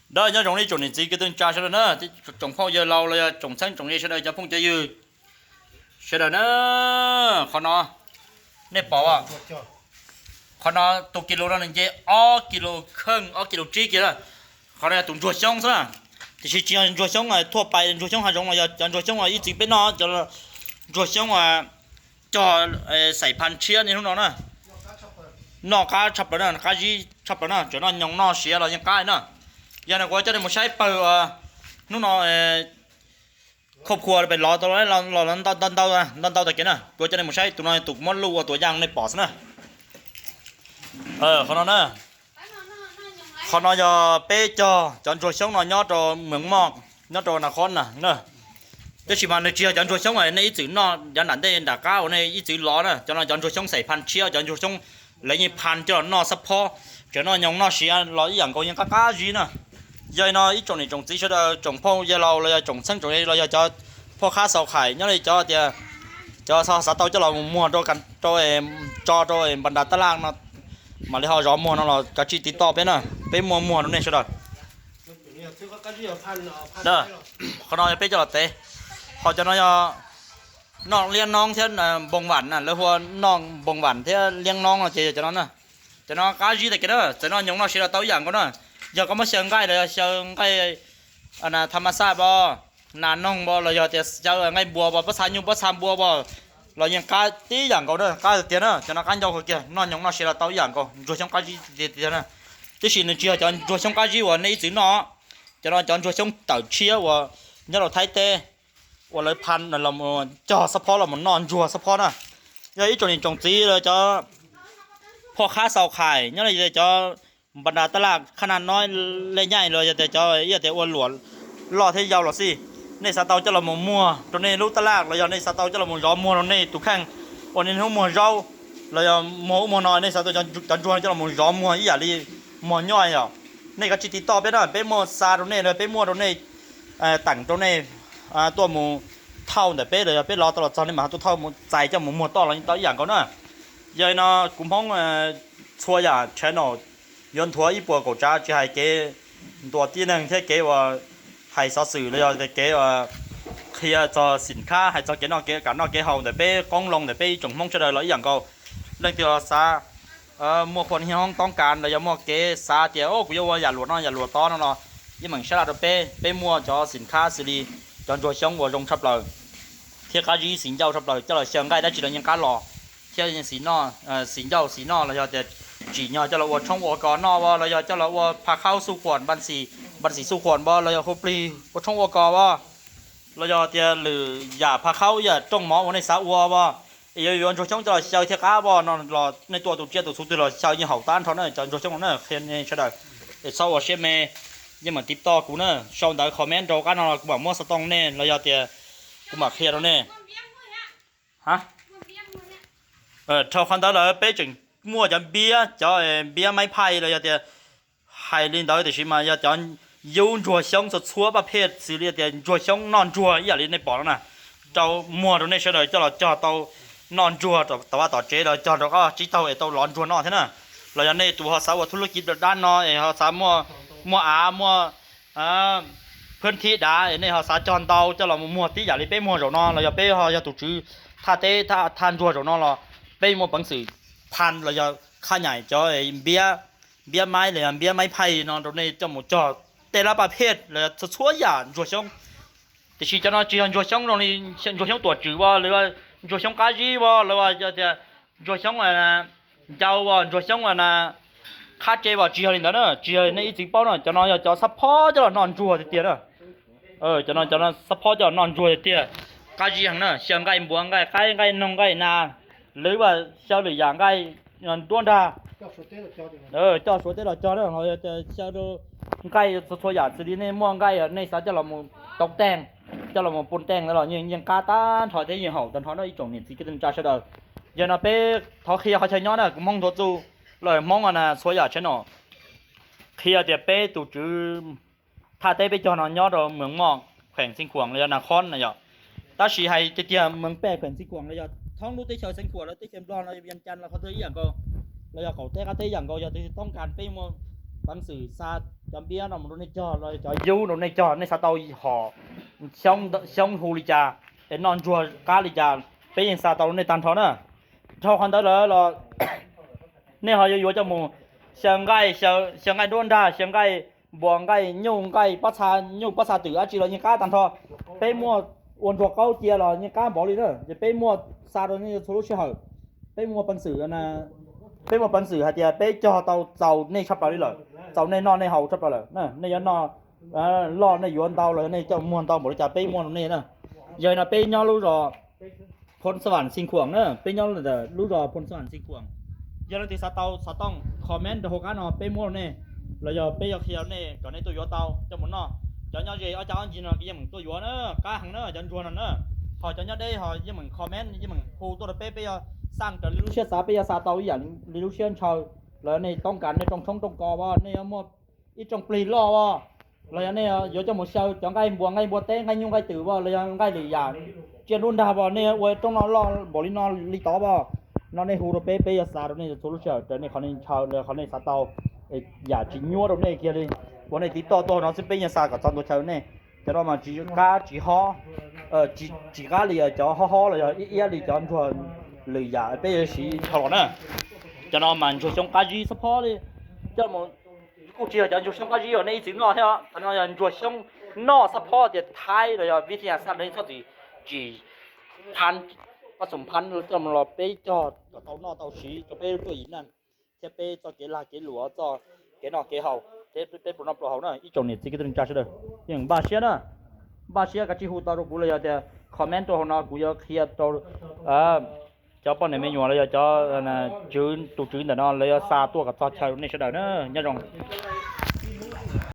Nyob zoo ib tsoom niam txiv kwv tij neej tsa sawv daws na, tsoom phooj ywg laus los yog tsoom txheeb tsoom ze sawv daws, cov phooj cov ywg sawv daws na. Qhov no nej pom, qhov no tus kis lus no nws nce ob kis lus kheej, ob kis lus tsib kiag na. Qhov no yog tus ntsuag xyoob xwb na, tiam sis tsis yog ntsuag xyoob thuaj pais, ntsuag xyoob hav zoov los yog cov ntsuag xyoob ib txwm peb noj, cov ntsuag xyoob cog xaim phan tshiab niaj hnub no na. Noj qab tshaj plaws na, qab zib tshaj plaws na, tseem noj nyoos noj siav los yeej qab na. Yog no kuv coj nej mus saib pawg hnub no khauj khua pem lov tau los ntau ntau tag kev na, kuv coj nej mus saib tus no tus muab luj ua tuam yaj nej pom xwb na. Qhov no na, qhov no yog peb cog cov ntsuag xyoob no nyob rau Mees Moj, nyob rau Nas Khob na. Tab sis mas nws tsis yog cov ntsuag xyoob nej ib txwm noj yav nram ntej nram qab uas nej ib txwm lov na, cov no cov ntsuag xyoob xaim phan tshiab, cov ntsuag xyoob lawv yeej phan coj los noj xab phob, tseem noj nyoos noj siav los ib yam nkaus yeej qab qab zib na. Yog li no ib tsoom niam tsoom txiv sawv daws, tsoom phooj ywg laus los yog tsoom txheeb tsoom ze los yog cov phoj qhab xaus khais nyob li cov tias cov xav tau coj los mus muag rau, tso rau npas nras taj laj no, mam li ho zov muag no los kav tsij tiv toj peb na, peb muaj muag rau nej sawv daws. Qhov no yog peb coj los tev, ho cov no yog noj liab noob thiab npoo vam na, lawv hu ua noj npoo vam thiab liab noob no ces yog cov no na. Cov no qab zib tag kev na, txawm noj nyoos noj siav los tau ib yam nkaus na. Yog koj muab xyaw nqaij los yog xyaw nqaij tha ma xaj pom, nas noog pom los yog tias xyaw nqaij npua pom, pob txha nyuj pob txha npua pom los yeej qab tib yam nkaus na, qab tiag tiag na. Cov no qab ncau kawg kiag, noj nyoos noj siav los tau ib yam nkaus, ntsuag xyoob qab zib tiag tiag na. Tiam sis nws tsis yog cov ntsuag xyoob qab zib uas nej ib txwm noj, cov no cov ntsuag xyoob tawm tshiab uas nyob rau Thaib teb uas lawv phan los cog xab phob los mus noj ntsuag xab phob na. Yog ib tsoom niam tsoom txiv los cov phoj qhab xaus khais nyob li cov npas nras taj laj khaj naj nob lej nyaij los yog tias cov ib yam tias ua luam loj thiab yau los xij, nej xav tau coj los mus muag rau nej lub taj laj los yog nej xav tau coj los mus zov muag rau nej tus kheej uas nej hnub muag zaub los yog muag ub muag no, nej xav tau cov ntsuag coj los mus zov muag ib yam li muag nyob yom, nej kav tsij tiv toj peb na, peb muaj xa rau nej los peb muaj rau nej, teem rau nej tuaj mus thauj ntawm peb los yog peb lov tau los txog nej mam tuaj thauj mus txais coj mus muag toj los yeej tau ib yam nkaus na. Yog li no kuv Hmoob txhua yam channel yuav nthuav ib puas kaum tsav tsis hais kev ntuas tib neeg thiab kev uas hais xov xwm los yog kev uas qhia txog xim khab hais txog kev noj kev kam noj kev haus ntawm peb qoob loo ntawm peb ib tsoom Hmoob sawv daws los ib yam nkaus. Leej twg ho xav muaj qhua hoob toob kas los yog muaj kev xav tias o kuv yuav ua yam luam no yam luam tod no los yeej meem sab laj rau peb, peb muaj cov xim khab xws li cov ntsuag xyoob uas zoo tshaj plaws thiab qab zib xis ncauj tshaj plaws coj los xyaw nqaij dab tsi los yeej qab los, thiab xis ncauj xis noj los yog tias tsim nyog coj los ua tshoob ua kos noj los yog coj los ua pha khaub xuj khuam, npas xis xuj khuam los yog hu plig ua tshoob ua kos los yog tias lwm yam pha khaub yam rooj mov uas nej xav ua es yuav yuav ntsuag xyoob coj los xyaw thiaj qab no los nej tuaj tus tsiaj tus txhu twg los xyaw yeej haum tag nrho na cov ntsuag xyoob no na. Qhia nej sawv daws es txhob ua siab me, yeej mam tiv toj kuv na, sau ntawv comment rau qab no los kuv mam muab xov tooj nej los yog tias kuv mam qhia rau nej. Dhau qhov ntawd lawm peb tseem muaj cov npiab, cov npiab maib phaij los yog tias hais li ntawd tiam sis mas yog cov yub ntsuag xyoob txhua txhua paj phej xws li tias ntsuag xyoob noj ntsuag ib yam li nej pom no na, rau muag rau nej sawv daws coj los cog tau noj ntsuag tom vaj tom tsev los cog rau qab tsib taug es tau lov ntsuag noj thiab na. Los yog nej tus ho xav ua thub lub kiv dab no es ho xav muaj av muaj phwb thib dav es nej ho xav cog ntau coj los mus muag tib yam li peb muag zaum no los yog peb ho yog tus tswv thaj teb thaj ntsuag zaum no los peb muaj peev xwm pha los yog khab nyaim cov npiab, npiab maib los yog npiab maib phaij no rau nej coj mus cog tej lab paj phej los yog txhua txhua yam ntsuag xyoob. Tiam sis cov no tsis yog ntsuag xyoob zoo li ntsuag xyoob tuam tswm as, los ntsuag xyoob qab zib as, los yog tias ntsuag xyoob ncau as, ntsuag xyoob qhab tse as, tsis yog li ntawd na, tsis yog nej ib txwm paub na, cov no yog cov xab phob coj los noj ntsuag tiag tiag na. Cov no cov xab phob coj los noj ntsuag tiag tiag, qab zib heev na, xyaw nqaij npua nqaij qaib nqaij noog nqaij nas, lwm as xyaw lwm yam nqaij nruab nrag coj Suav teb los cog na, xyaw nqaij txhua txhua yam xws li nej muaj nqaij nej xav coj los mus tau teeg, coj los mus pun teeg ntawd los yeej qab tag nrho thiab yeej haum tag nrho na ib tsoom niam txiv kwv tij neej tsa sawv daws. Yog no peb thov qhia qhov chaw nyob na, kuv Hmoob Nthuav Txuj los Hmoob na txhua yam tsheb no qhia tias peb tus tswv thaj teb peb cog no nyob rau Mees Moj, kheem Xeev Khuam los yog Nas Khob na yom. Tab sis hais tiag tiag Mees Pej, kheem Xeev Khuam los yog thoob lub teb chaws Xeev Khuam los teb chaws Nplog los Vias Cas los qhov twg ib yam nkaus, los yog qaum teb qab teb ib yam nkaus, yog tus toob kas peb muaj peev xwm xa cov npiab no mus rau nej cog los cov yub rau nej cog, nej xav tau hom xyoob hu li cas es noj ntsuag qab li cas, peb yeej xa tau rau nej tag nrho na. Dhau qhov ntawd lawm los nej ho yuav yuav coj mus xyaw nqaij, xyaw nqaij nruab nrag, xyaw nqaij npua, nqaij nyuj, nqaij pob txha, nyuj pob txha twm dab tsi los yeej qab tag nrho. Peb muaj ua ntsuag qaub cia los yeej qab npaum li na, ces peb muaj xa rau nej txhua lub sij hawm. Peb muaj peev xwm, peb muaj peev xwm hais tias peb cog tau txaus nej tshaj plaws li lawm, txaus nej noj nej haus tshaj plaws lawm. Nej yuav noj loj nej yuav ntau los yog nej coj muag ntau npaum li cas peb muaj rau nej na. Yog li no peb nyob lub zos Phoos Xas Vas Xis Khuam na, peb nyob lub zos Phoos Xas Vas Xis Khuam. Yog leej twg xav tau xov tooj comment rau hauv qab no peb muab rau nej, los yog peb yuav qhia rau nej kom nej tuaj yuav tau coj mus noj. Cov nyob ze ob cag ob ncig no yeej meem tuaj yuav na, qab heev na cov ntsuag no na. Ho cov nyob deb ho yeej meem comment, yeej meem hu tuaj rau peb, peb yuav xaj raws li lub siab xav, peb yuav xa tau ib yam li lub siab ntshaw. Los yog nej toob kas nej rooj tshoob rooj kos as, nej yuav muaj ib rooj plig loj as, los yog nej yuav coj mus xyaw cov nqaij npua, nqaij npua teb, nqaij nyuj nqaij twm as, los yog nqaij lwm yam tsiaj nruab nrag as, nej ua roob noj loj npaum li no li tod as, no nej hu rau peb, peb yuav xa rau nej txhua lub sij hawm raws nej qhov nej ntshaw los yog qhov nej xav tau, yam tsis nyuaj rau nej kiag li. Ua nej tiv toj tuaj no xwb peb yeej xa kom txog ntua chaw nej. Cov no mas tsis qab tsis hob, tsis qab li cov hob hob los yog ib iab li cov ntsuag lwm yam peb yuav siv dhau los na. Cov no mas ntsuag xyoob qab zib xab phob li, coj mus kuj tsis yog cov ntsuag xyoob qab zib uas nej ib txwm noj thiab, qhov no yog ntsuag xyoob noj xab phob tias thaib los yog vij thaj yas xaj nej txhob txwm tsim phab, pab xoom phab coj mus los peb cog kom tau noj tau siv rau peb lub cuab yim neej thiab peb txoj kev lag kev luam, txoj kev noj kev haus, peb pluas noj pluas haus na ib tsoom niam txiv kwv tij neej tsa sawv daws. Yeej npaj siab na, npaj siab kav tsij hu tau rau kuv los yog tias comment rau hauv no kuv yuav qhia rau cov poj niam me nyuam los yog cov tus tswv ntawm no lawv yuav xa tuaj kom txog chaw nej sawv daws na. Nyob zoo.